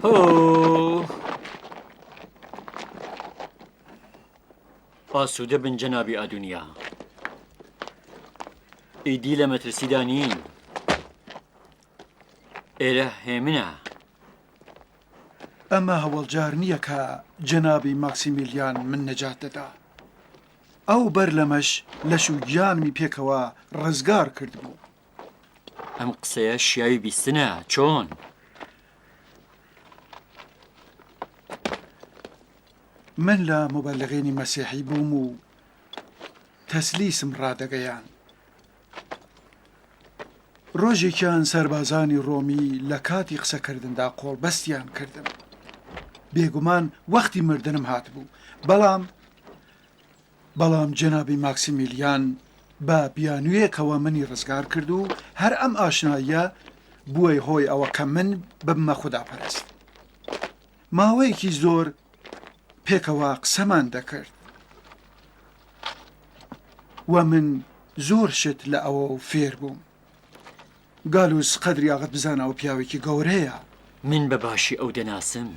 هۆ! ئاسوودە بن جەنابی ئادونیا. ئیدی لە مەترسیدا نین. ئێرە هێمنە. ئەمە هەوەڵ جار نییە کە جەنابی ماکسیمیلیان من نەجات دەدا. ئەو بەر لەمەش لەش و گیانمی پێکەوە ڕزگار کردبوو. ئەم قسەیە شیاوی بیستنە، چۆن؟ من لە موبەلغینی مەسیحی بووم و تەسلیسم ڕادەگەیاند. ڕۆژێکیان سەربازانی ڕۆمی لە کاتی قسەکردندا قۆڵبەستیان کردم. بێگومان وەختی مردنم هاتبوو، بەڵام بەڵام جەنابی ماکسیمیلیان بە بیانوویەکەوە منی ڕزگار کرد و هەر ئەم ئاشناییە بووە هۆی ئەوە کە من ببمە خوداپەرست. ماوەیەکی زۆر پێکەوە قسەمان دەکرد و من زۆر شت لە ئەوەو فێر بووم. گالوس قەدری ئاغت بزانە ئەو پیاوێکی گەورەیە. من بە باشی ئەو دەناسم.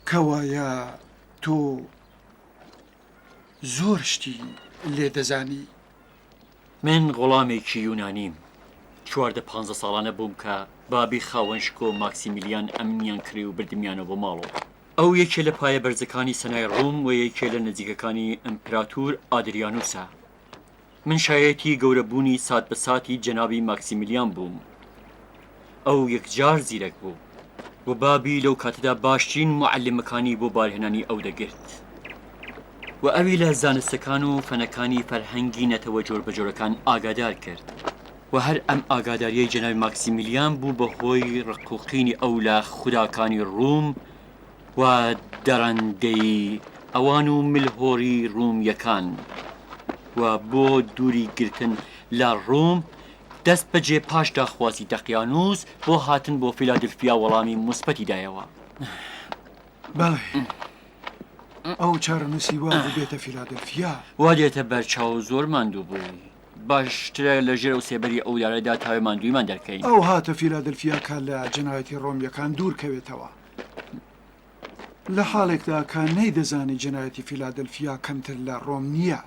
کەوایە تۆ زۆر شتی لێ دەزانی. من غوڵامێکی یونانیم. 14 پانزە ساڵانە بووم کە بابی خاوەن شکۆ ماکسیمیلیان ئەمنیان کڕی و بردمیانەوە بۆ ماڵەوە. ئەو یەکێ لە پایە بەرزەکانی سەنای ڕوم و یەکێ لە نزیکەکانی ئیمپراتور ئادریانوسە. من شایەتی گەورەبوونی سات بە ساتی جەنابی ماکسیمیلیان بووم. ئەو یەکجار زیرەک بوو و بابی لەو کاتەدا باشترین موعەلیمەکانی بۆ بارهێنانی ئەو دەگرت و ئەوی لە زانستەکان و فەنەکانی فەرهەنگی نەتەوە جۆربەجۆرەکان ئاگادار کرد و هەر ئەم ئاگاداریەی جەنابی ماکسیمیلیان بوو بە هۆی ڕق و قینی ئەو لە خوداکانی ڕووم و دەڕەندەیی ئەوان و ملهۆڕی ڕوومیەکان و بۆ دووری گرتن لە ڕووم دەست بەجێ پاش داخوازی دەقیانووس بۆ هاتن بۆ فیلادلفیا وەڵامی موسبەتی دایەوە. بەڵێ، ئەو چارەنووسی وا بوو بێتە فیلادلفیا. وا دێتە بەر چاو زۆر ماندوو بووی. باشترە لە ژێر ئەو سێبەری ئەو دارەدا تاوێ ماندوویمان دەرکەین. ئەو هاتە فیلادلفیا کە لە جەنایەتی ڕۆمییەکان دوور کەوێتەوە. لە حاڵێکدا کە نەیدەزانی جەنایەتی فیلادلفیا کەمتر لە ڕۆم نییە.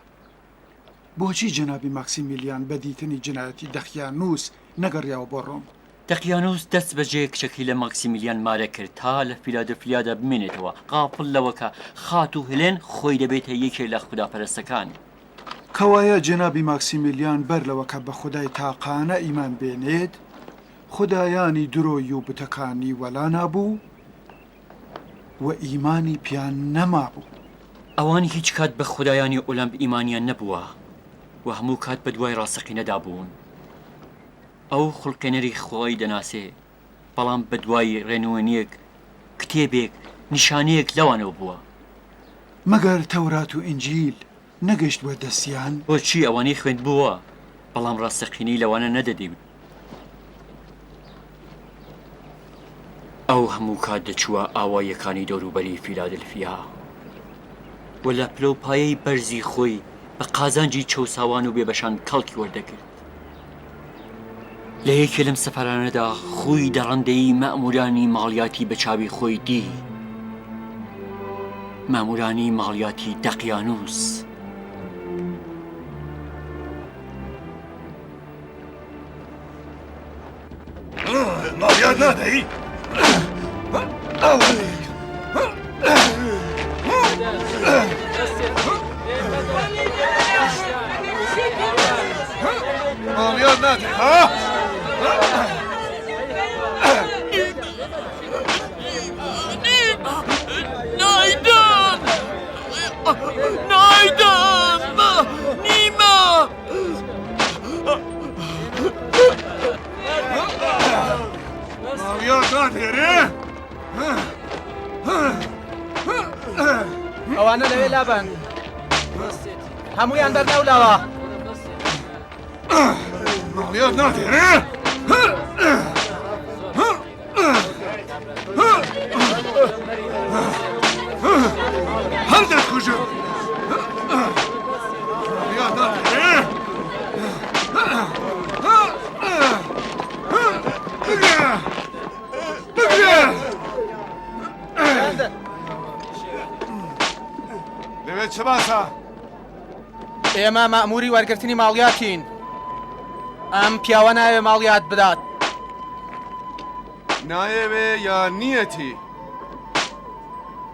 بۆچی جەنابی ماکسیمیلیان بە دیتنی جنایەتی دەقیانووس نەگەڕیاوە بۆ ڕۆم؟ دەقیانووس دەست بەجێ کچەکەی لە ماکسیمیلیان مارە کرد تا لە فیلادلفیادا بمێنێتەوە، غافڵ لەوە کە خاتوو هلێن خۆی دەبێتە یەکێ لە خوداپەرستەکان. کەوایە جەنابی ماکسیمیلیان بەر لەوە کە بە خودای تاقانە ئیمان بێنێت، خودایانی درۆی و بتەکانی وەلا نابوو و ئیمانی پێیان نەمابوو. ئەوان هیچ کات بە خودایانی ئۆلەمپ ئیمانیان نەبووە و هەموو کات بە دوای ڕاستەقینەدا بوون. ئەو خوڵقێنەری خۆی دەناسێ، بەڵام بە دوای ڕێنوێنییەک، کتێبێک، نیشانەیەک لەوانەوە بووە. مەگەر تەورات و ئینجیل نەگەیشتبووە دەستیان؟ بۆچی ئەوانەی خوێندبووە، بەڵام ڕاستەقینەی لەوانە نەدەدی. ئەو هەموو کات دەچووە ئاواییەکانی دەوروبەری فیلادلفیا و لە پلەوپایەی بەرزی خۆی بە قازانجی چەوساوان و بێبەشان کەڵکی وەردەگرت. لە یەکێ لەم سەفەرانەدا خووی دەڕەندەیی مەئموورانی ماڵیاتی بە چاوی خۆی دی. مەئموورانی ماڵیاتی دەقیانووس. ماڵیات نادەی؟ ماڵیات نادەی ها؟ نایدەم نایدەم نیمە ئەوانە لەوێ لابەن هەمویان بەرنەو لاوە ماڵیات نادێرێ هەر دەتکوژم ماڵیات نادێرێ بگرە بگرە. باسە؟ ئێمە مەئموری وەرگرتنی ماڵیاتین. ئەم پیاوە نایەوێ ماڵیات بدات. نایەوێ یا نیەتی؟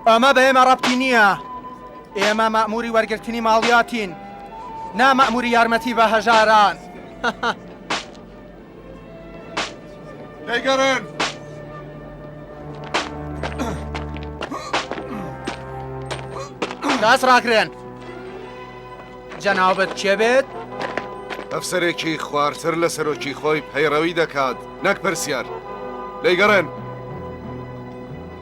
ئەمە بە ئێمە ڕەبتی نییە. ئێمە مەئموری وەرگرتنی ماڵیاتین، نا مەئموری یارمەتی بە هەژاران. دەیگەڕێن. دەست ڕاگرن. جەنابت کێ بێت؟ ئەفسەرێکی خوارتر لە سەرۆکی خۆی پەیڕەوی دەکات نەک پرسیار. لێیگەڕێن.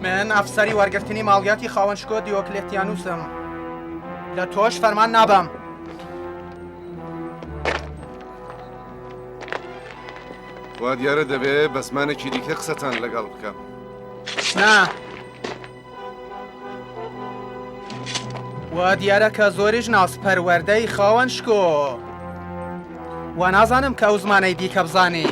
من ئەفسەری وەرگرتنی ماڵیاتی خاوەن شکۆ دیۆکلێتیانوسم. لە تۆش فەرمان نابەم. وا دیارە دەبێ بە زمانێکی دیکە قسەتان لەگەڵ بکەم. نا. وا دیارە کە زۆریش ناسپەروەردەی خاوەن شکۆ. وا نازانم کە ئەو زمانەی دیکە بزانی.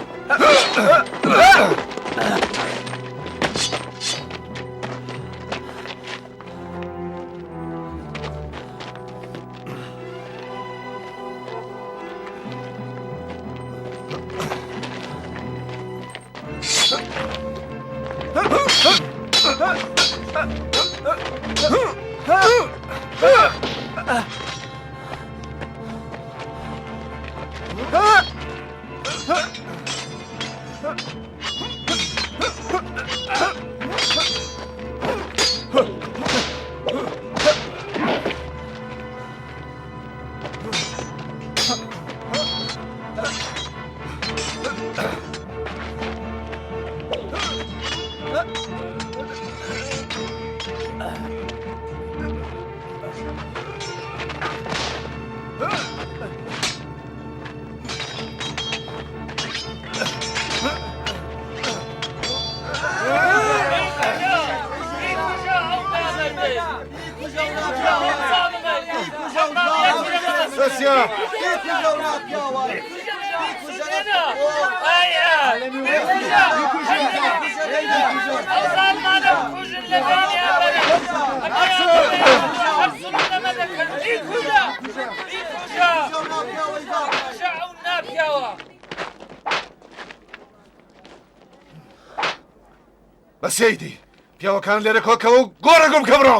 بەسە ئیدی پیاوەکان لێرە کۆکەوە و گۆڕە گوم کە بڕۆ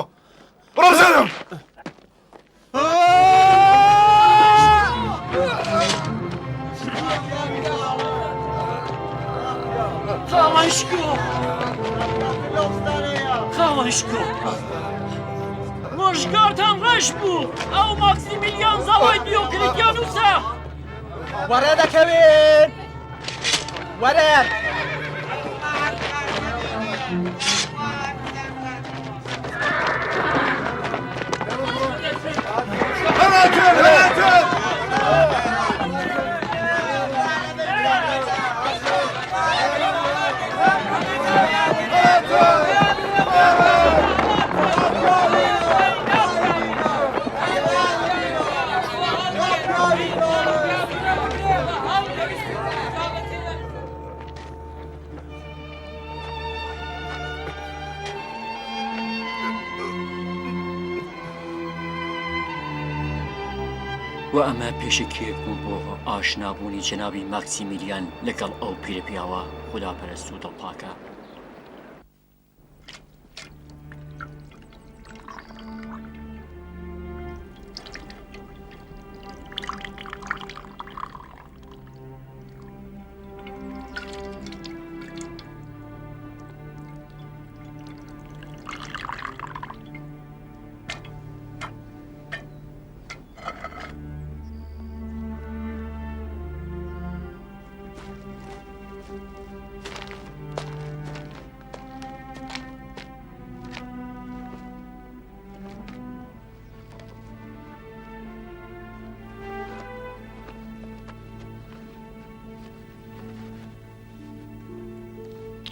بڕۆ بزانم. خاوەن شکۆ خاوەن شکۆ ڕۆژگارتان ڕەش بوو ئەو ماکسیمیلیان زاوای دیۆکلیتیانوسە وەڕێ دەکەوین وەرە. و ئەمە پێشەکییەک بوو بۆ ئاشنابوونی جەنابی ماکسیمیلیان لەگەڵ ئەو پیرەپیاوە خوداپەرست و دڵپاکە.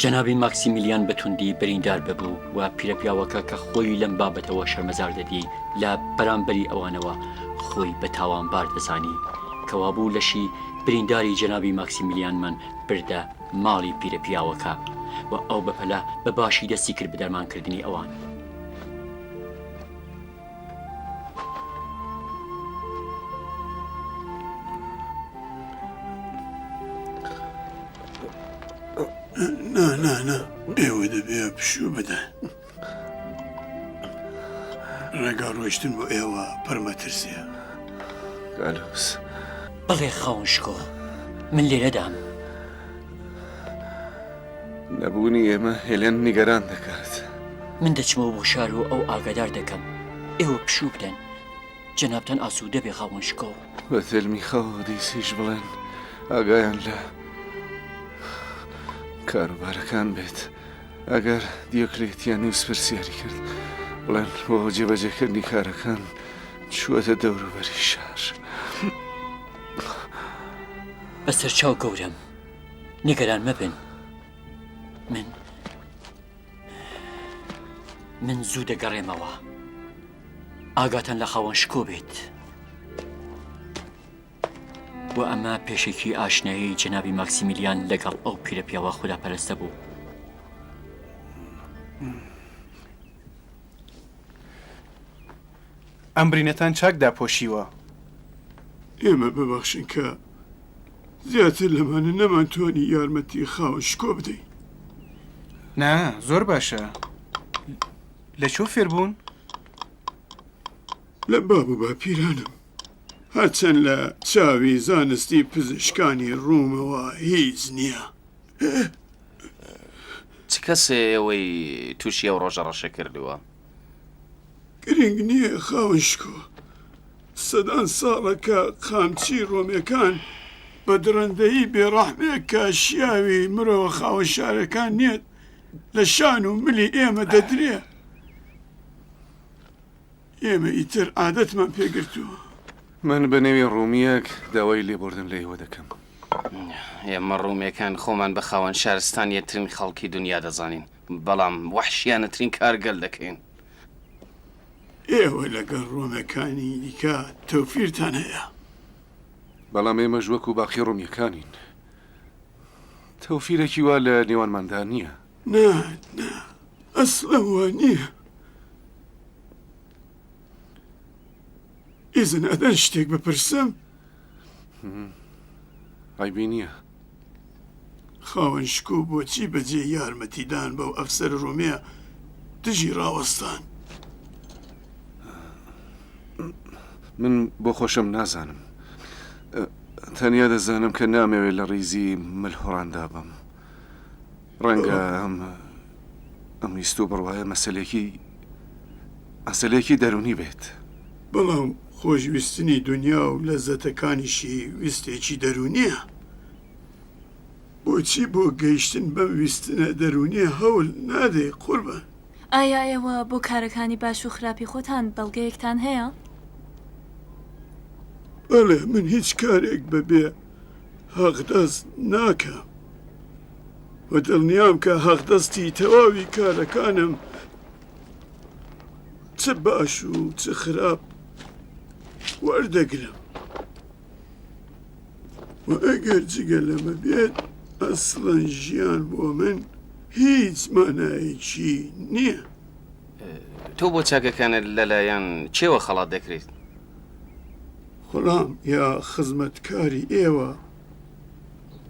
جەنابی ماکسیمیلیان بە توندی بریندار ببوو و پیرەپیاوەکە کە خۆی لەم بابەتەوە شەرمەزار دەدی لە بەرامبەری ئەوانەوە خۆی بە تاوانبار دەزانی کەوابوو لەشی برینداری جەنابی ماکسیمیلیانمان بردە ماڵی پیرەپیاوەکە و ئەو بەپەلە بە باشی دەستی کرد بە دەرمانکردنی ئەوان. نا نا نا ئێوە دەبێ پشوو بدەن. ڕێگا ڕۆیشتن بۆ ئێوە پڕ مەترسییە. گالوس. بەڵێ خاوەن شکۆ، من لێرەدام. نەبوونی ئێمە هێلێن نیگەران دەکات. من دەچمەوە بۆ شار و ئەو ئاگادار دەکەم. ئێوە پشوو بدەن. جەنابتان ئاسوودە بێ خاوەن شکۆ. بە تێلمیخا و ئۆدیسیش بڵێن ئاگایان لە کاروبارەکان بێت. ئەگەر دیۆکلێتیانوس پرسیاری کرد، بڵێن بۆ جێبەجێکردنی کارەکان چووەتە دەوروبەری شار. بەسەرچاو گەورەم، نیگەران مەبن. من من زوو دەگەڕێمەوە. ئاگاتان لە خاوەن شکۆ بێت. و ئەمە پێشەکی ئاشنایی جەنابی ماکسیمیلیان لەگەڵ ئەو پیرەپیاوە خوداپەرستە بوو. ئەم برینەتان چاک داپۆشیوە. ئێمە ببەخشن کە زیاتر لەمانە نەمانتوانی یارمەتی خاوەن شکۆ بدەین. نا، زۆر باشە. لە کوێ فێر بوون؟ لە باب و باپیرانم. هەرچەند لە چاوی زانستی پزیشکانی ڕوومەوە هیچ نییە. چ کەسێ ئێوەی تووشی ئەو ڕۆژە ڕەشە کردووە؟ گرنگ نییە خاوەن شکۆ. سەدان ساڵە کە قامچی ڕۆمیەکان بە دڕندەیی بێڕەحمێک کە شیاوی مرۆڤە خاوەن شارەکان نییە لە شان و ملی ئێمە دەدرێ. ئێمە ئیتر عادەتمان پێ گرتووە. من بە نێوی ڕوومییەک داوای لێبوردن لە ئێوە دەکەم. ئێمە ڕوومییەکان خۆمان بە خاوەن شارستانیەتترین خەڵکی دونیا دەزانین، بەڵام وەحشیانەترین کار گەل دەکەین. ئێوە لەگەڵ ڕۆمەکانی دیکە تەوفیرتان هەیە. بەڵام ئێمەش وەکو باقی ڕۆمییەکانین. تەوفیرێکی وا لە نێوانماندا نییە. نا، نا، ئەسڵەن وا نییە. ئیزن ئەدەن شتێک بپرسم؟ عەیبی نییە. خاوەن شکۆ بۆچی بەجێی یارمەتیدان بەو ئەفسەرە ڕۆمییە دژی ڕاوەستان؟ من بۆ خۆشم نازانم. تەنیا دەزانم کە نامەوێت لە ڕیزی ملهوڕاندا بم. ڕەنگە ئەم ئەم ویست و بڕوایە مەسەلەیەکی مەسەلەیەکی دەروونی بێت. بەڵام خۆشویستنی دونیا و لەززەتەکانیشی ویستێکی دەروونییە. بۆچی بۆ گەیشتن بەم ویستنە دەروونییە هەول نادەی قوربان؟ ئایا ئێوە بۆ کارەکانی باش و خراپی خۆتان بەڵگەیەکتان هەیە؟ بەڵێ، من هیچ کارێک بەبێ هەقدەست ناکەم و دڵنیام کە هەقدەستی تەواوی کارەکانم چ باش و چ خراپ وەردەگرم و ئەگەر جگە لەمە بێت ئەسڵەن ژیان بۆ من هیچ مانایەکی نییە. تۆ بۆ چاکەکانت لەلایەن کێوە خەڵات دەکرێیت؟ غوڵام یا خزمەتکاری ئێوە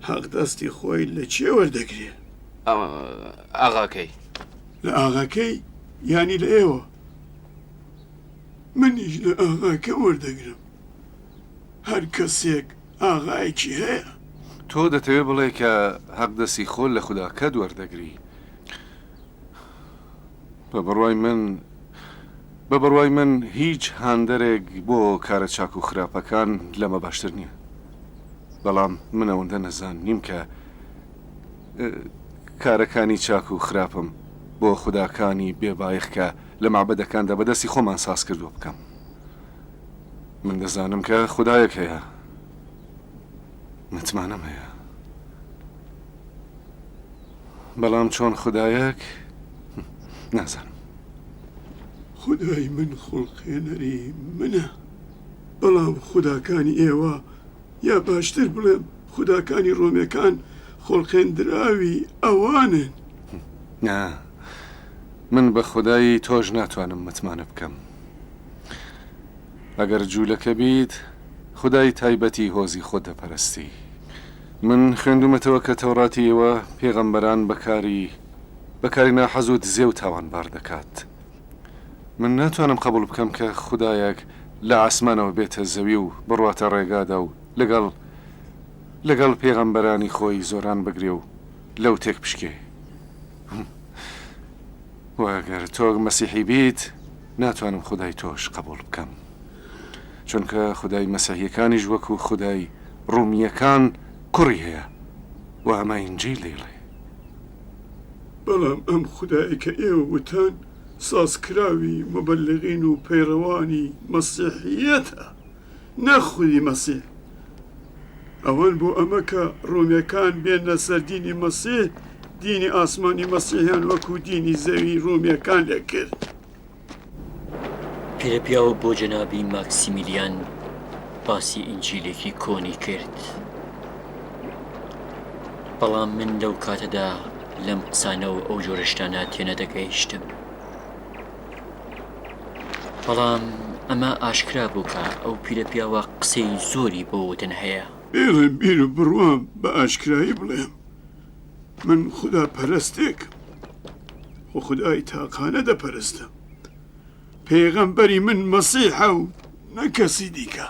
حەقدەستی خۆی لە کێ وەردەگرێ؟ ئاغاکەی. لە ئاغاکەی یانی لە ئێوە؟ منیش لە ئاغاکەم وەردەگرم. هەر کەسێک ئاغایەکی هەیە. تۆ دەتەوێ بڵێی کە حەقدەستی خۆت لە خوداکەت وەردەگری؟ بە بڕوای من بە بڕوای من هیچ هاندەرێک بۆ کارە چاک و خراپەکان لەمە باشتر نییە. بەڵام من ئەوەندە نەزان نیم کە کارەکانی چاک و خراپم بۆ خوداکانی بێ بایەخ کە لە مەعبەدەکاندا بە دەستی خۆمان ساز کردووە بکەم. من دەزانم کە خودایەک هەیە. متمانەم هەیە. بەڵام چۆن خودایەک نازانم. خودای من خوڵقێنەری منە، بەڵام خوداکانی ئێوە، یا باشتر بڵێم خوداکانی ڕۆمیەکان خوڵقێندراوی ئەوانن. نا، من بە خودای تۆش ناتوانم متمانە بکەم. ئەگەر جوولەکە بیت، خودای تایبەتی هۆزی خۆت دەپەرستی. من خوێندوومەتەوە کە تەوڕاتی ئێوە پێغەمبەران بە کاری بە کاری ناحەز و دزێو تاوانبار دەکات. من ناتوانم قەبووڵ بکەم کە خودایەک لە عاسمانەوە بێتە زەوی و بڕواتە ڕێگادا و لەگەڵ لەگەڵ پێغەمبەرانی خۆی زۆران بگرێ و لەو تێک بشکێ. وە گەر تۆ مەسیحی بیت ناتوانم خودای تۆش قەبووڵ بکەم. چونکە خودای مەسیحیەکانیش وەکو خودای ڕومیەکان کوڕی هەیە و ئەمە ئینجیل دەیڵێ. بەڵام ئەم خودایەی کە ئێوە وتان سازکراوی موبەلیغین و پەیڕەوانی مەسیحیەتە نەک خودی مەسیح. ئەوان بۆ ئەمە کە ڕۆمیەکان بێننە سەر دینی مەسیح دینی ئاسمانی مەسیحیان وەکو دینی زەوی ڕۆمیەکان لێکرد. پیرەپیاو بۆ جەنابی ماکسیمیلیان باسی ئینجیلێکی کۆنی کرد. بەڵام من لەو کاتەدا لەم قسانە و ئەو جۆرە شتانە تێنەدەگەیشتم. بەڵام ئەمە ئاشکرا بوو کە ئەو پیرەپیاوە قسەی زۆری بۆ وتن هەیە. بێڵێن بیر و بڕوام بە ئاشکرایی بڵێم. من خودا پەرستێکم و خودای تاقانە دەپەرستم. پێغەمبەری من مەسیحە و نە کەسی دیکە.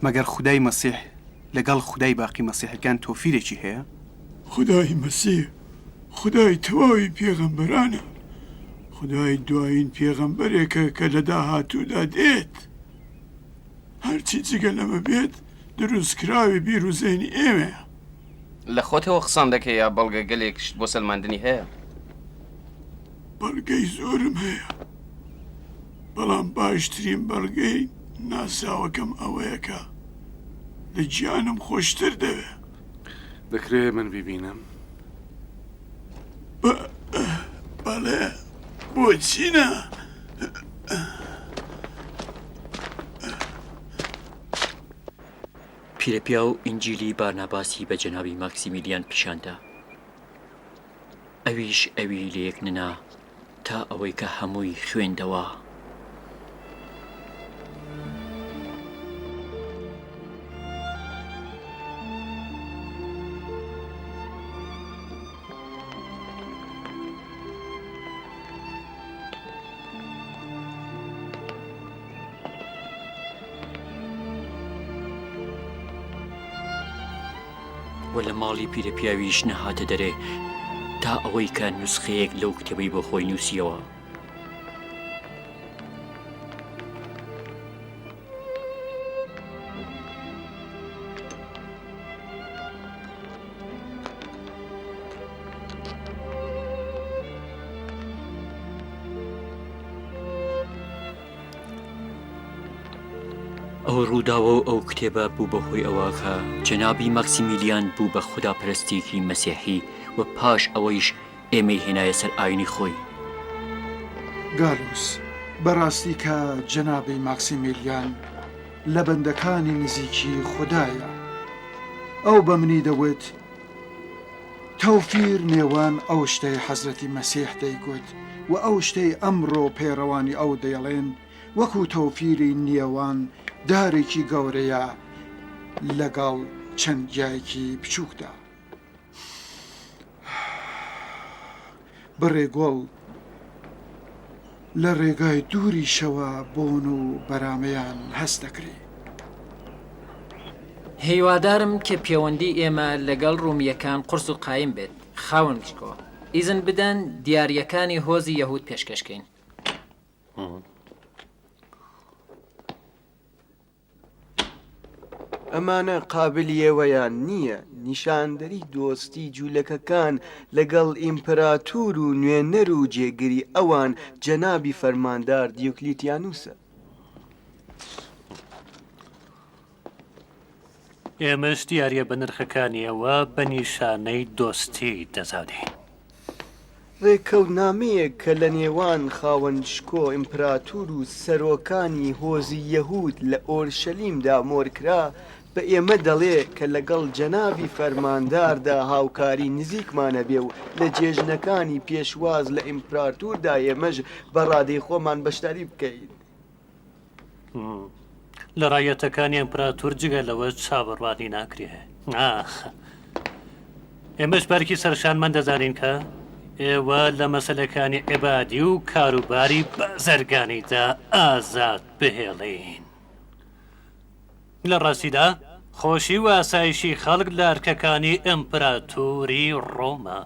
مەگەر خودای مەسیح لەگەڵ خودای باقی مەسیحەکان تۆفیرێکی هەیە؟ خودای مەسیح خودای تەواوی پێغەمبەرانە. خودای دوایین پێغەمبەرێکە کە لە داهاتوودا دێت. هەرچی جگە لەمە بێت دروستکراوی بیر و زەینی ئێمەیە. لە خۆتەوە قسان دەکەی یا بەڵگە گەلێکشت بۆ سەلماندنی هەیە؟ بەڵگەی زۆرم هەیە، بەڵام باشترین بەڵگەی ناسراوەکەم ئەوەیە کە لە گیانم خۆشتر دەوێ. دەکرێ من بیبینم؟ بە بەڵێ، بۆچی نا؟ پیرەپیاو ئینجیلی بارناباسی بە جەنابی ماکسیمیلیان پیشان دا. ئەویش ئەوی لەیەک نەنا تا ئەوەی کە هەمووی خوێندەوە. و لە ماڵی پیرەپیاویش نەهاتە دەرێ تا ئەوەی کە نوسخەیەک لەو کتێبەی بۆ خۆی نووسیەوە. ئەو ڕووداوە و ئەو کتێبە بوو بە هۆی ئەوە کە جەنابی ماکسیمیلیان بوو بە خوداپەرستێکی مەسیحی و پاش ئەوەیش ئێمەی هێنایە سەر ئاینی خۆی. گالوس، بەڕاستی کە جەنابی ماکسیمیلیان لە بەندەکانی نزیکی خودایە. ئەو بە منی دەوت تەوفیر نێوان ئەو شتەی حەزرەتی مەسیح دەیگوت و ئەو شتەی ئەمڕۆ پەیڕەوانی ئەو دەیڵێن وەکو تەوفیری نێوان دارێکی گەورەیە لەگەڵ چەند گیایەکی بچووکدا. بڕێ گوڵ لە ڕێگای دووریشەوە بۆن و بەرامەیان هەست دەکرێ. هیوادارم کە پێوەندی ئێمە لەگەڵ ڕوومییەکان قورس و قایم بێت، خاوەن شکۆ. ئیزن بدەن دیارییەکانی هۆزی یەهوود پێشکەش کەین. ئەمانە قابلی ئێوەیان نییە، نیشاندەری دۆستی جوولەکەکان لەگەڵ ئیمپراتور و نوێنەر و جێگری ئەوان جەنابی فەرماندار دیوکلیتیانوسە. ئێمەش دیارییە بەنرخەکانی ئەوە بە نیشانەی دۆستی دەزانین. ڕێککەوتنامەیەک کە لە نێوان خاوەن شکۆ ئیمپراتور و سەرۆکانی هۆزی یەهود لە ئۆرشەلیمدا مۆرکرا، بە ئێمە دەڵێ کە لەگەڵ جەنابی فەرمانداردا هاوکاری نزیکمان هەبێ و لە جێژنەکانی پێشواز لە ئیمپراتوردا ئێمەش بە ڕادەی خۆمان بەشداری بکەین. لە ڕایەتەکانی ئیمپراتور جگە لەوە چاوەڕوانی ناکرێ. ئاخ! ئێمەش بە ئەرکی سەرشانمان دەزانین کە ئێوە لە مەسەلەکانی عیبادی و کاروباری بازرگانیدا ئازاد بهێڵین. لە ڕاستیدا خۆشی و ئاسایشی خەڵک لە ئەرکەکانی ئیمپراتۆری ڕۆمە.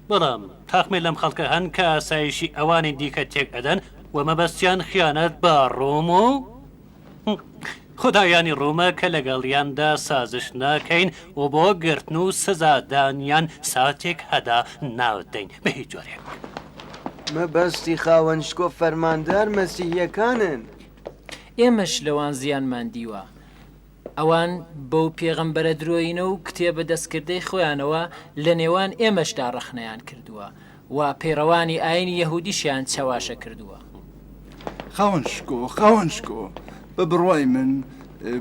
بەڵام تاقمێ لەم خەڵکە هەن کە ئاسایشی ئەوانی دیکە تێک ئەدەن و مەبەستیان خیانەت بە ڕۆم و خودایانی ڕۆمە کە لەگەڵیاندا سازش ناکەین و بۆ گرتن و سزادانیان ساتێک هەدا نادەین بە هیچ جۆرێک. مەبەستی خاوەن شکۆ فەرماندار مەسیحییەکانن. ئێمەش لەوان زیانمان دیوە. ئەوان بەو پێغەمبەرە درۆیینە و کتێبە دەستکردەی خۆیانەوە لە نێوان ئێمەشدا ڕەخنەیان کردووە و پەیڕەوانی ئایینی یەهودیشیان چەواشە کردووە. خاوەن شکۆ، خاوەن شکۆ، بە بڕوای من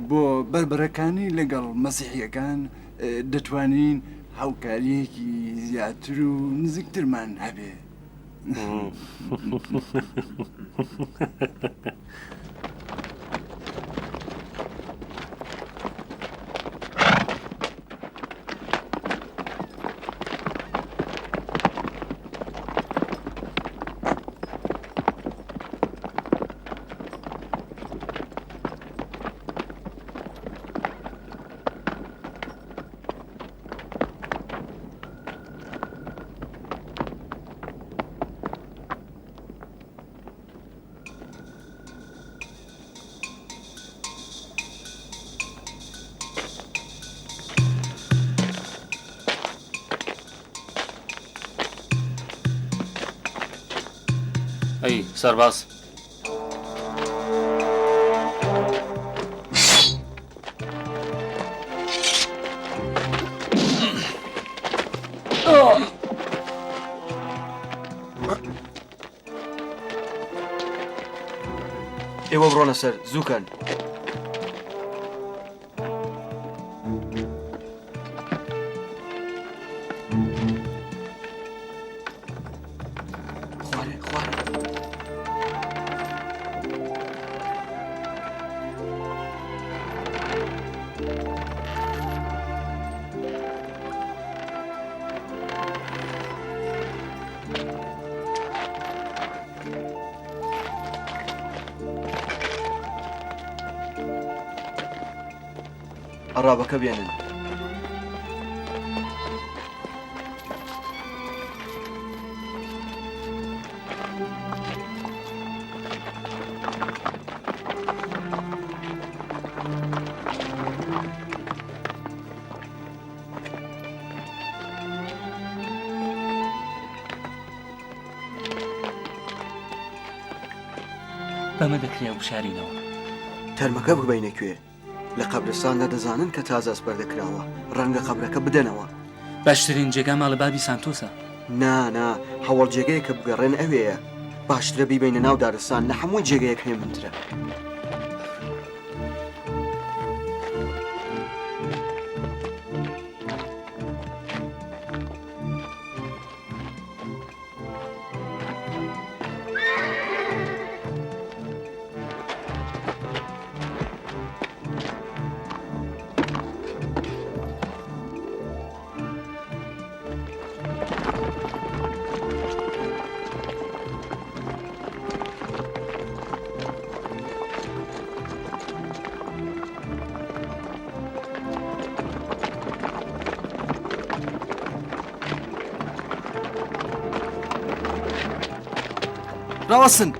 بۆ بەربەرەکانی لەگەڵ مەسیحییەکان دەتوانین هاوکارییەکی زیاتر و نزیکترمان هەبێ. ئەی سەرباز. ئێوە بڕۆنە سەر زووکەن. خوارێ خوارێ. ئەڕابەکە بێنن. بەمە دەکرێ ئەو بشارینەوە. تەرمەکە ببەینە کوێ؟ لە قەبرستاندا دەزانن کە تازە ئەسپەردە کراوە، ڕەنگە قەبرەکە بدەنەوە. باشترین جێگا ماڵە بابی سانتۆسە. نا نا، هەوەڵ جێگەیەک کە بگەڕێن ئەوێیە. باشترە بیبەینە ناو دارستان، لە هەموو جێگەیەک هێمنترە. ڕاوەستن!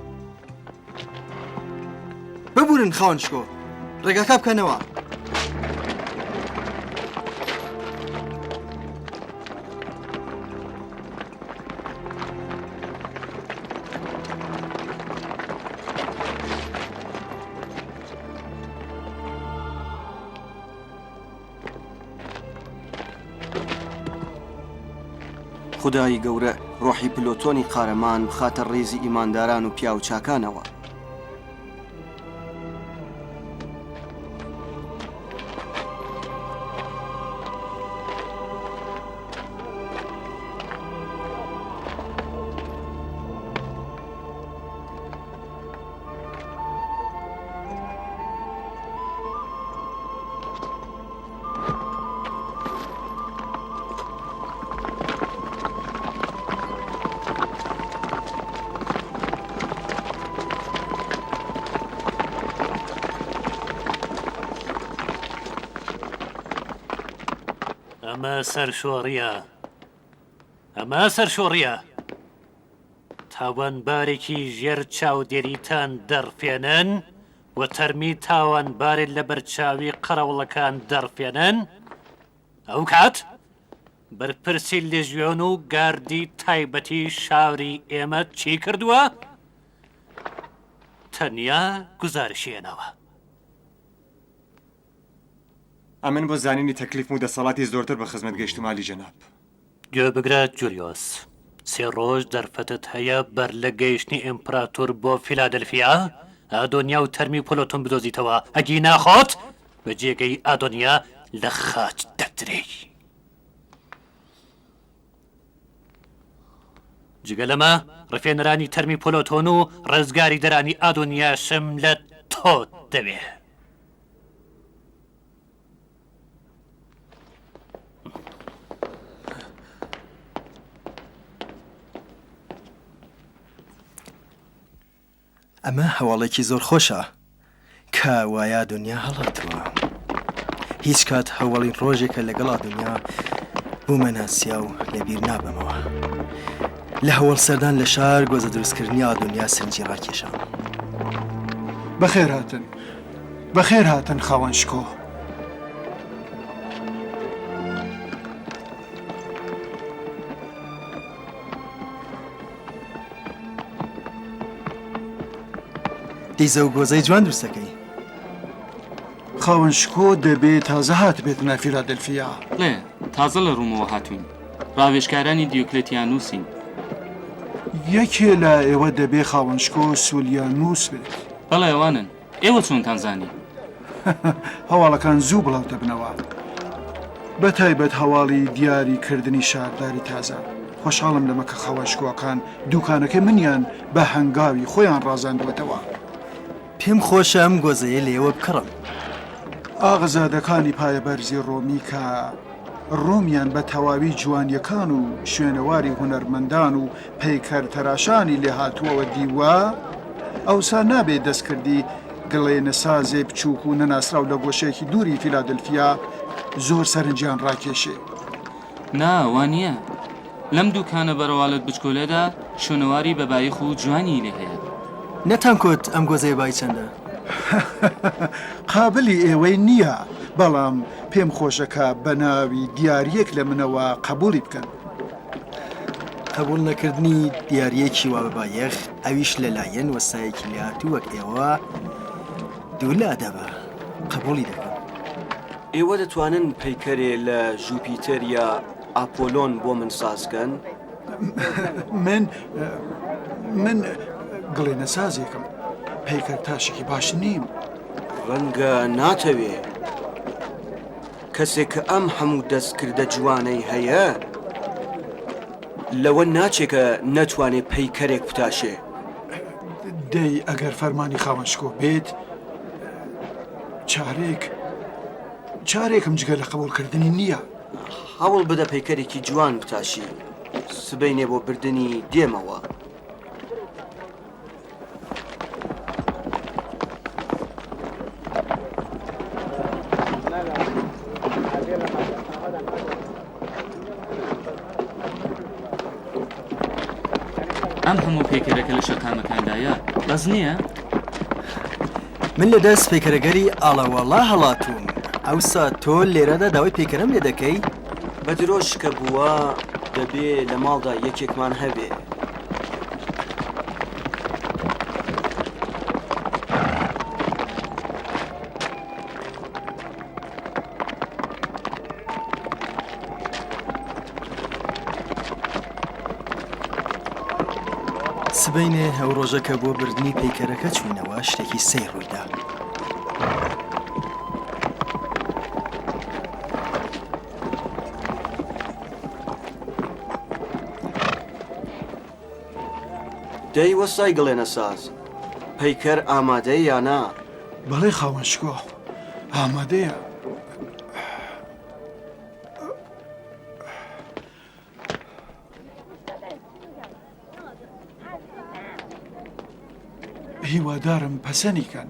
ببورن خاوەن شکۆ، ڕێگاکە بکەنەوە. خودای گەورە ڕۆحی پلۆتۆنی قارەمان بخاتە ڕیزی ئیمانداران و پیاو چاکانەوە. ئەمە سەرشۆڕییە. ئەمە سەرشۆڕییە. تاوانبارێکی ژێر چاودێریتان دەڕفێنن و تەرمی تاوانبارێ لەبەرچاوی قەرەوڵەکان دەڕفێنن، ئەوکات بەرپرسی لێژیۆن و گاردی تایبەتی شاری ئێمە چی کردووە؟ تەنیا گوزارشی هێناوە. ئەمن بۆ زانینی تەکلیفم و دەسەڵاتی زۆرتر بە خزمەت گەیشتووم عالی جەناب. گوێ بگرە جولیۆس، سێ ڕۆژ دەرفەتت هەیە بەر لە گەیشتنی ئیمپراتور بۆ فیلادلفیا، ئادۆنیا و تەرمی پۆلۆتۆن بدۆزیتەوە، ئەگینا خۆت بە جێگەی ئادۆنیا لە خاچ دەدرێی. جگە لەمە، ڕفێنەرانی تەرمی پۆلۆتۆن و ڕزگاریدەرانی ئادۆنیاشم لە تۆ دەوێ. ئەمە هەواڵێکی زۆر خۆشە کە وایە دنیا هەڵاتووە. هیچ کات هەوەڵین ڕۆژێکە لەگەڵا دنیا بوومە ناسیا و لەبیر نابەمەوە. لە هەوەڵ سەردان لە شار گۆزە دروستکردنی ئادۆنیا سەرنجی ڕاکێشام. بەخێرهاتن، بەخێرهاتن خاوەن شکۆ. دیزە و گۆزەی جوان دروست دەکەی. خاوەن شکۆ دەبێ تازە هاتبێتنە فیلادلفیا. بەڵێ، تازە لە ڕوومەوە هاتووین. ڕاوێژکارانی دیۆکلێتیانوسین. یەکێ لە ئێوە دەبێ خاوەن شکۆ سولیانوس بێت. بەڵێ ئەوانن. ئێوە چۆنتان زانی؟ هەواڵەکان زوو بڵاو دەبنەوە. بە تایبەت هەواڵی دیاری کردنی شارداری تازە. خۆشحاڵم لەمە کە خاوەن شکۆکان دووکانەکەی منیان بە هەنگاوی خۆیان ڕازاندووەتەوە. پێم خۆشە ئەم گۆزەیە لە ئێوە بکڕم. ئاغازادەکانی پایەبەرزی ڕۆمی کە ڕۆمیان بە تەواوی جوانیەکان و شوێنەواری هونەرمەندان و پەیکەرتەراشانی لێهاتووەوە دیوە، ئەوسا نابێ دەستکردی گڵێنەسازێ بچووک و نەناسراو لە گۆشەیەکی دووری فیلادلفیا زۆر سەرنجیان ڕاکێشێ. نا، وا نییە. لەم دووکانە بەڕەواڵەت بچکۆلەدا شوێنەواری بەبایەخ و جوانیی لێ هەیە. نەتانکوت ئەم گۆزەیە بای چەندە؟ قابلی ئێوەی نییە، بەڵام پێم خۆشە کە بە ناوی دیارییەک لە منەوە قەبووڵی بکەن. قەبووڵ نەکردنی دیارییەکی وا بەبایەخ، ئەویش لە لایەن وەستایەکی لێهاتوو وەک ئێوە، دوور لە ئەدەبە. قەبووڵی دەکەم. ئێوە دەتوانن پەیکەرێ لە ژوپیتەر یا ئاپۆلۆن بۆ من ساز کەن؟ من من گڵێنەسازێکم، پەیکەرتاشێکی باش نیم. ڕەنگە ناتەوێ. کەسێک کە ئەم هەموو دەستکردە جوانەی هەیە، لەوە ناچێ کە نەتوانێ پەیکەرێک بتاشێ. دەی ئەگەر فەرمانی خاوەن شکۆ بێت، چارێک چارێکم جگە لە قبوڵکردنی نییە. هەوڵ بدە پەیکەرێکی جوان بتاشی، سبەینێ بۆ بردنی دێمەوە. ئەم هەموو پەیکەرە کە لە شەقامەکاندایە بەس نییە؟ من لە دەست پەیکەرەگەری ئاڵەوەڵا هەڵاتووم، ئەوسا تۆ لێرەدا داوای پەیکەرەم لێ دەکەی؟ بە درۆش کە بووە دەبێ لە ماڵدا یەکێکمان هەبێ. سبەینێ ئەو ڕۆژە کە بۆ بردنی پەیکەرەکە چووینەوە شتێکی سەیر ڕوویدا. دەی وەستای گڵێنەساز، پەیکەر ئامادەیە یا نا؟ بەڵێ خاوەن شکۆ، ئامادەیە. هیوادارم پەسەنی کەن.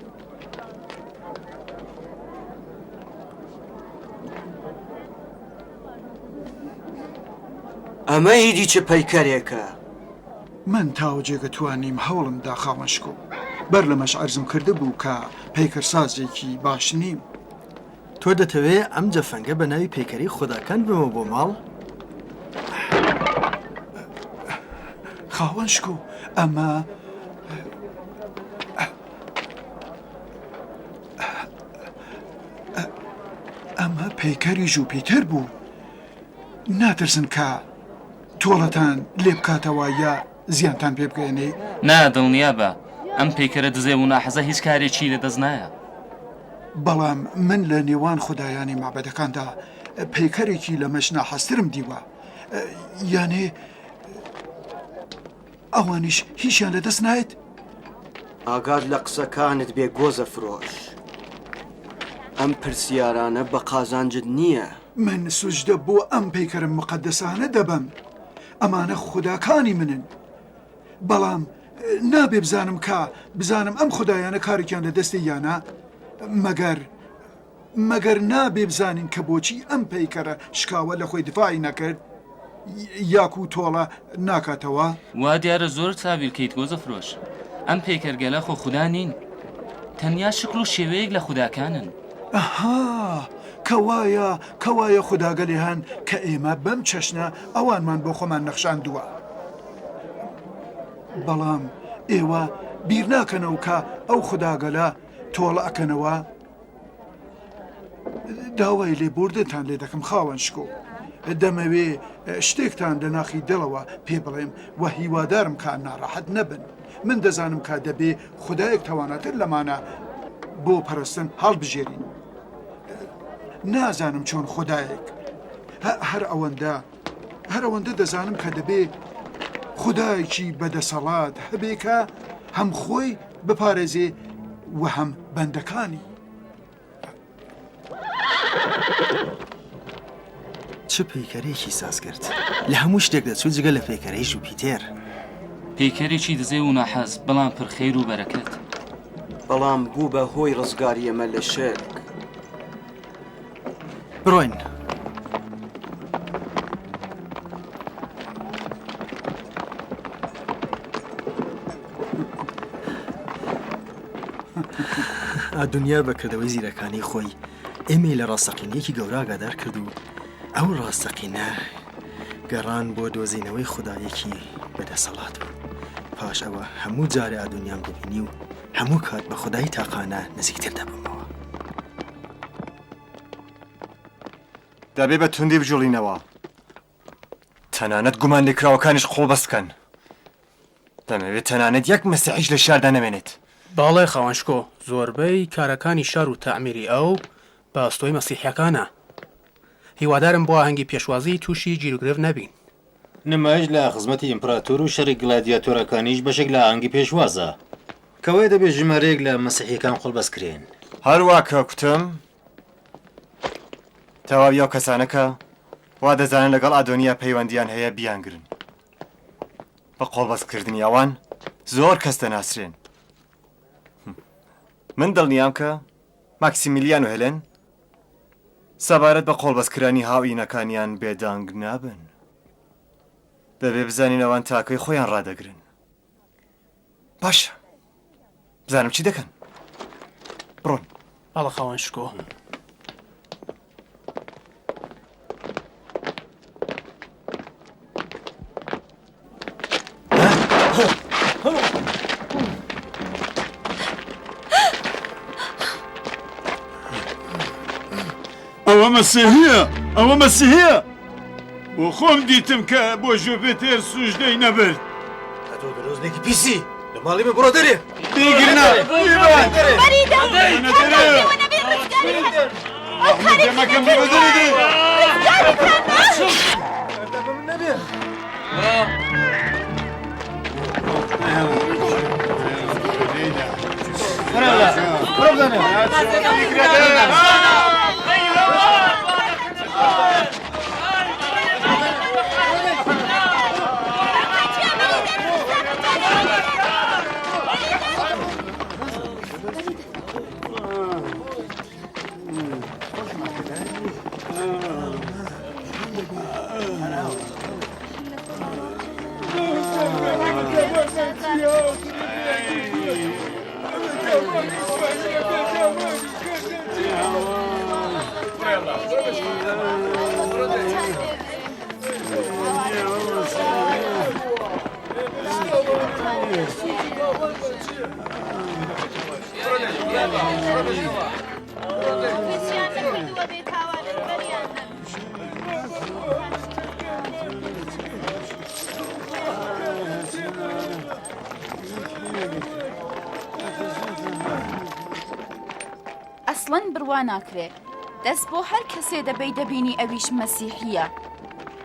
ئەمە ئیدی چ پەیکەرێکە؟ من تاوە جێگە توانیم هەوڵم دا خاوەن شکۆ. بەر لەمەش عەرزم کردبوو کە پەیکەرسازێکی باش نیم. تۆ دەتەوێ ئەم جەفەنگە بە ناوی پەیکەری خوداکان ببەمەوە بۆ ماڵ؟ خاوەن شکۆ، ئەمە. ئەمە پەیکەری ژوپیتەر بوو. ناترسن کە تۆڵەتان لێ بکاتەوە یا زیانتان پێ بگەیەنێ؟ نا، دڵنیابە، ئەم پەیکەرە دزێو و ناحەزە هیچ کارێکی لە دەست نایە. بەڵام من لە نێوان خودایانی مەعبەدەکاندا پەیکەرێکی لەمەش ناحەزترم دیوە. یانێ ئەوانیش هیچیان لە دەست نایەت؟ ئاگات لە قسەکانت بێ گۆزە فرۆش. ئەم پرسیارانە بە قازانجت نییە. من سوجدە بۆ ئەم پەیکەرە موقەدەسانە دەبەم. ئەمانە خوداکانی منن. بەڵام نابێ بزانم کە بزانم ئەم خودایانە کارێکیان لە دەستێ یا نا؟ مەگەر مەگەر نابێ بزانین کە بۆچی ئەم پەیکەرە شکاوە لە خۆی دفاعی نەکرد یاکو تۆڵە ناکاتەوە؟ وا دیارە زۆر چاویلکەیت گۆزە فرۆش. ئەم پەیکەرگەلە خۆ خودا نین. تەنیا شکڵ و شێوەیەک لە خوداکانن. ئەها! کەوایە، کەوایە خوداگەلێ هەن کە ئێمە بەم چەشنە ئەوانمان بۆ خۆمان نەخشاندووە. بەڵام ئێوە بیر ناکەنەوە کە ئەو خوداگەلە تۆڵە ئەکەنەوە؟ داوای لێبوردنتان لێ دەکەم خاوەن شکۆ. دەمەوێ شتێکتان لە ناخی دڵەوە پێ بڵێم و هیوادارم کە ناڕەحەت نەبن. من دەزانم کە دەبێ خودایەک تەواناتر لەمانە بۆ پەرستن هەڵبژێرین. نازانم چۆن خودایەک. هەر ئەوەندە هەر ئەوەندە دەزانم کە دەبێ خودایەکی بەدەسەڵات هەبێ کە هەم خۆی بپارێزێ و هەم بەندەکانی. چ پەیکەرێکی ساز کرد لە هەموو شتێک دەچوو جگە لە پەیکەرەی ژوپیتێر. پەیکەرێکی دزێو و ناحەز بەڵام پڕ خێر و بەرەکەت. بەڵام بوو بە هۆی ڕزگاری ئێمە لە شرک. بڕۆین. دنیا بە کردەوەی زیرەکانەی خۆی ئێمەی لە ڕاستەقینەیەکی گەورە ئاگادار کرد و ئەو ڕاستەقینە گەڕان بۆ دۆزینەوەی خودایەکی بەدەسەڵات بوو. پاش ئەوە هەموو جارێ ئادۆنیام دەبینی و هەموو کات بە خودای تاقانە نزیکتر دەبوومەوە. دەبێ بە توندی بجوڵینەوە. تەنانەت گومانلێکراوەکانیش قۆڵبەست بکەن. دەمەوێت تەنانەت یەک مەسیحیش لە شاردا نەمێنێت. بەڵێ خاوەن شکۆ، زۆربەی کارەکانی شار و تەعمیری ئەو بە ئەستۆی مەسیحیەکانە. هیوادارم بۆ ئاهەنگی پێشوازی تووشی گیروگرفت نەبین. نمایش لە خزمەتی ئیمپراتۆر و شەڕی گلادیاتۆرەکانیش بەشێک لە ئاهەنگی پێشوازە. کەوایە دەبێت ژمارەیەک لە مەسیحیەکان قۆڵبەست کرێن. هەروا کە کوتم، تەواوی ئەو کەسانە کە وا دەزانن لەگەڵ ئادۆنیا پەیوەندییان هەیە بیانگرن. بە قۆڵبەستکردنی ئەوان زۆر کەس دەناسرێن. من دڵنیام کە ماکسیمیلیان و هێلێن سەبارەت بە قۆڵبەستکرانی هاوئینەکانیان بێدەنگ نابن. دەبێ بزانین ئەوان تاکەی خۆیان ڕادەگرن. باشە بزانم چی دەکەن. بڕۆن. بەڵێ خاوەن شکۆ. ئەوە مەسیحیە ئەوە مەسیحیە بۆ خۆم دیتم کە بۆ ژوپێتێر سوژدەی نەبرد ئەتۆ درۆزنێکی پیسی لە ماڵی من بڕۆ دەرێ بیگرنە ئەسڵەن بڕوا ناکرێ دەست بۆ هەر کەسێ دەبەی دەبینی ئەویش مەسیحییە.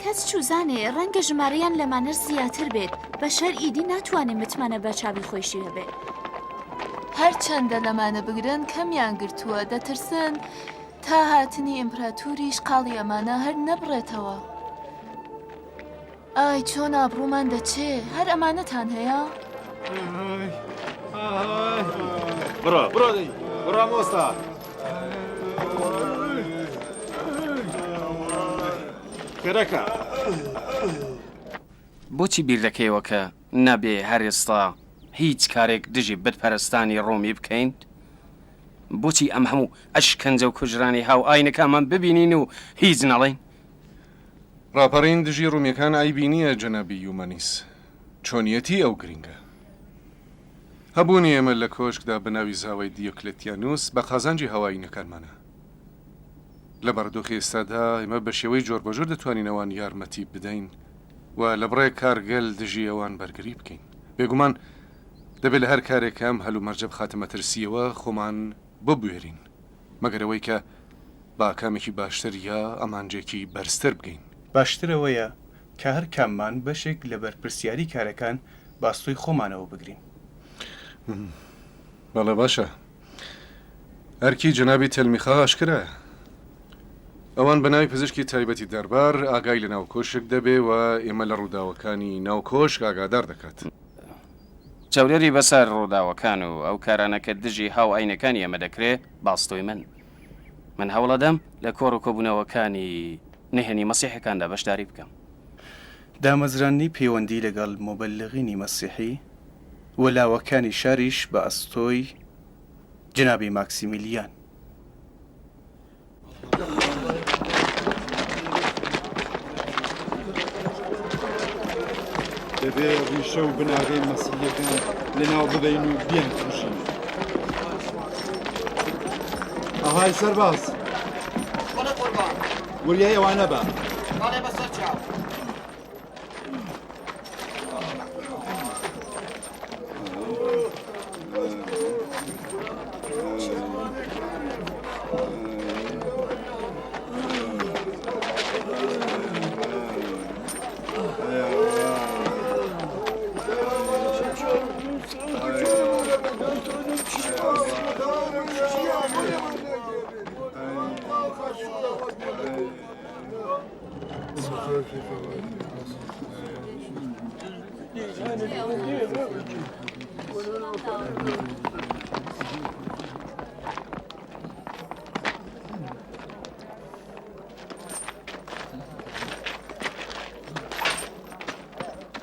کەس چوزانێ ڕەنگە ژمارەیان لەمانەش زیاتر بێت، بەشەر ئیدی ناتوانێ متمانە بە چاوی خۆیشی هەبێ. هەرچەندە لەمانە بگرن کەمیان گرتووە، دەترسن تا هاتنی ئیمپراتوریش قاڵی ئەمانە هەر نەبڕێتەوە. ئای چۆن ئابڕوومان دەچێ، هەر ئەمانەتان هەیە؟ بڕۆ بڕۆ دەی بڕۆ مۆستا. خێراکە. بۆچی بیر دەکەیەوە کە نابێ هەر ئێستا هیچ کارێک دژی بتپەرستانی ڕۆمی بکەین؟ بۆچی ئەم هەموو ئەشکەنجە و کوژرانی هاوئاینەکانمان ببینین و هیچ نەڵێین؟ ڕاپەڕین دژی ڕومیەکان عەیبی نییە جەنابی یومەنیس، چۆنیەتی ئەو گرینگە. هەبوونی ئێمە لە کۆشکدا بە ناوی زاوای دیۆکلێتیانوس بە قازانجی هاوئاینەکانمانە. لە بارودۆخی ئێستادا ئێمە بە شێوەی جۆربەجۆر دەتوانین ئەوان یارمەتی بدەین و لە بڕێک کارگەل دژی ئەوان بەرگری بکەین. بێگومان دەبێ لە هەر کارێک کە ئەم هەلومەرجە بخاتە مەترسییەوە خۆمان ببوێرین، مەگەر ئەوەی کە بە ئاکامێکی باشتر یا ئامانجێکی بەرزتر بگەین. باشتر ئەوەیە کە هەر کاممان بەشێک لە بەرپرسیاری کارەکان بە ئەستۆی خۆمانەوە بگرین. بەڵێ باشە. ئەرکی جەنابی تەلمیخا ئاشکرایە. ئەوان بە ناوی پزیشکی تایبەتی دەربار ئاگای لە ناو کۆشک دەبێ و ئێمە لە ڕووداوەکانی ناو کۆشک ئاگادار دەکات. چاودێری بەسەر ڕووداوەکان و ئەو کارانە کە دژی هاوئاینەکانی ئێمە دەکرێ بە ئەستۆی من. من هەوڵەدەم لە کۆڕ و کۆبوونەوەکانی نهێنی مەسیحەکاندا بەشداری بکەم. دامەزراندنی پەیوەندی لەگەڵ موبەلغینی مەسیحی و لاوەکانی شاریش بە ئەستۆی جەنابی ماکسیمیلیان. دەبێ ڕیشە و بناغەی مەسیحیەکان لەناو ببەین و بیانکوژین. ئەهای سەرباز بەڵێ قوربان. وریای ئەوانە بە. بەڵێ بەسەر چاو.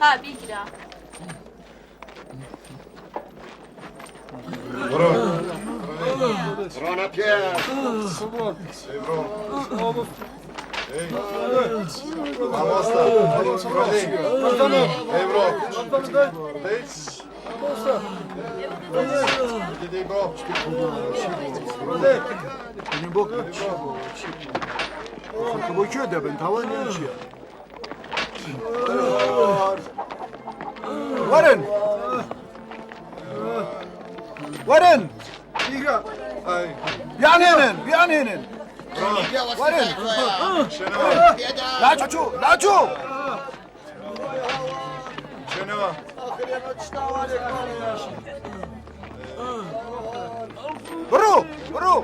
ها بیگرە. بڕۆنە پێش. بۆ کوێ دەبن تاوانیان چییە؟ وەرن وەرن بیانهێنن بیانهێنن وەرن لاچوو لاچوو بڕۆ بڕۆ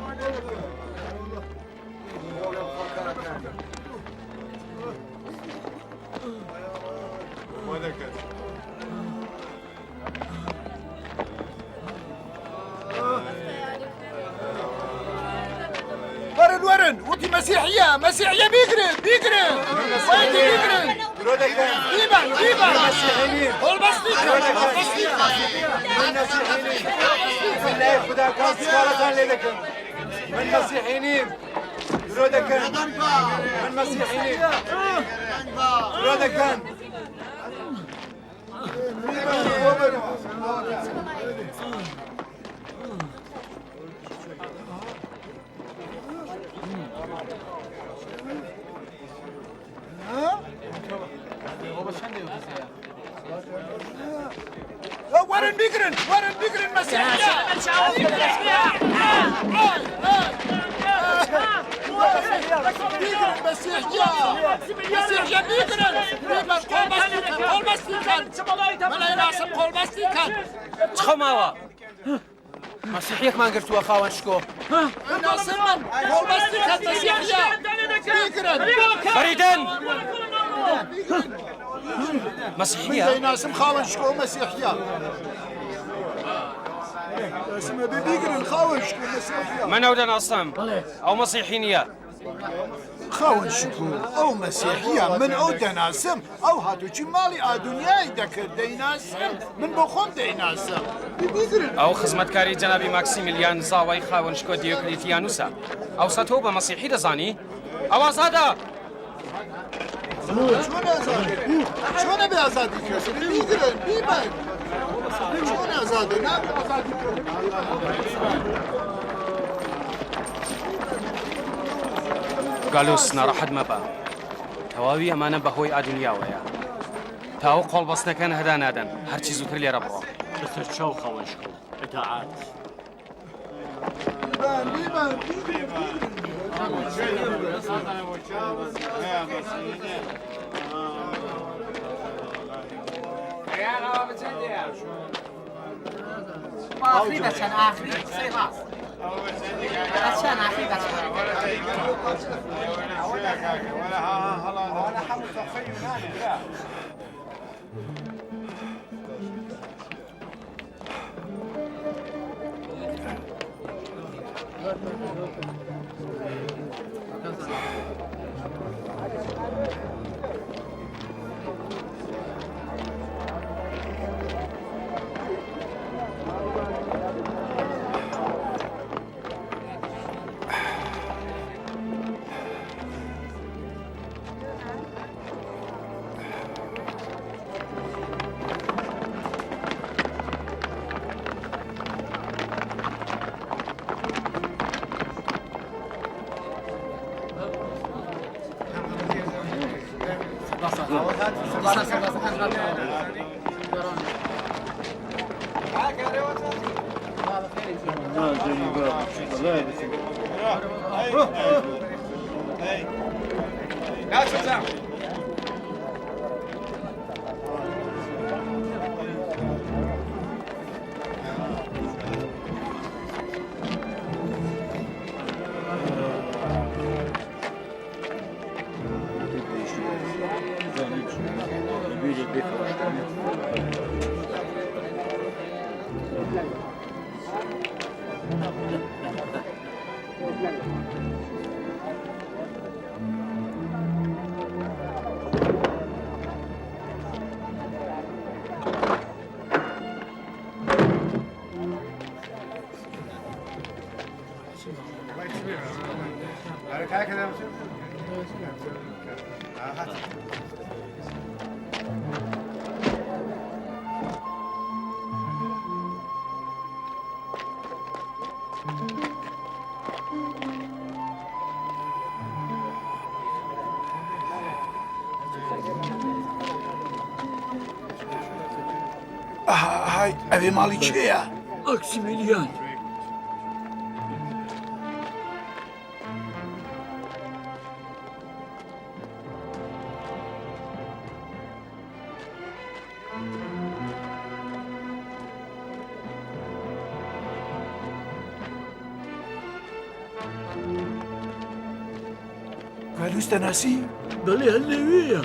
وەرن وەرن وتی مەسیحیە مەسیحیە بیگرن بیگرن وەرن بیگرن بیبەن بیبەن. لای خوداکان سکاڵەتان لێ دەکەم من مەسیحی نیم درۆ دەکەن من مەسیحی نیم درۆ دەکەن وەرن بیگرن وەرن بیگرن مەسیحیە بیگرن مەسیحیە مەسیحیە بیگرن بیبەن قۆڵبەستی کەن قۆڵبەستی کەن مەلای ناسم قۆڵبەستی کەن چ خەماوە مەسیحیەکمان گرتووە خاوەن شکۆ. بەریدەن مەسیحیە دەیناسم خاوەن شکۆ مەسیحیە بیگرن خاوەن شکۆ مەسیحیە من ئەو دەناسم ئەو مەسیحی نییە. خاوەن شکۆ ئەو مەسیحیە من ئەو دەناسم ئەو هاتوچی ماڵی ئادونیای دەکرد دەیناسم من بۆ خۆم دەیناسم بیگرن. ئەو خزمەتکاری جەنابی ماکسیمیلیان زاوای خاوەن شکۆ دیۆکلیتیانوسە. ئەوسا تۆ بە مەسیحی دەزانی؟ ئەو ئازادە! چۆن ئازادە؟ چۆنە بێ ئازادی کەس بیگرن بیبەن چۆن ئازادە نابێ ئازادی کەس گالوس ناڕەحەت مەبە تەواوی ئەمانە بەهۆی ئادونیاوەیە تا ئەو قۆڵبەستەکان هەدا نادەن هەرچی زووتر لێرە بڕۆ بەسەر چاو خاوەن شکۆ ئیتاعات. ئاخری بەچەند ئاخری قسەی ڕاست بەچەند ئاخری بەچەند های ئەوێ ماڵی کێیە؟ ماکسیمیلیان. گالوس دەناسی؟ بەڵێ هەر لەوێیە.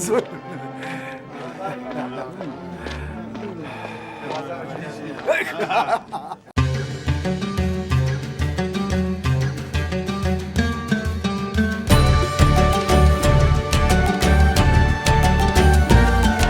زۆر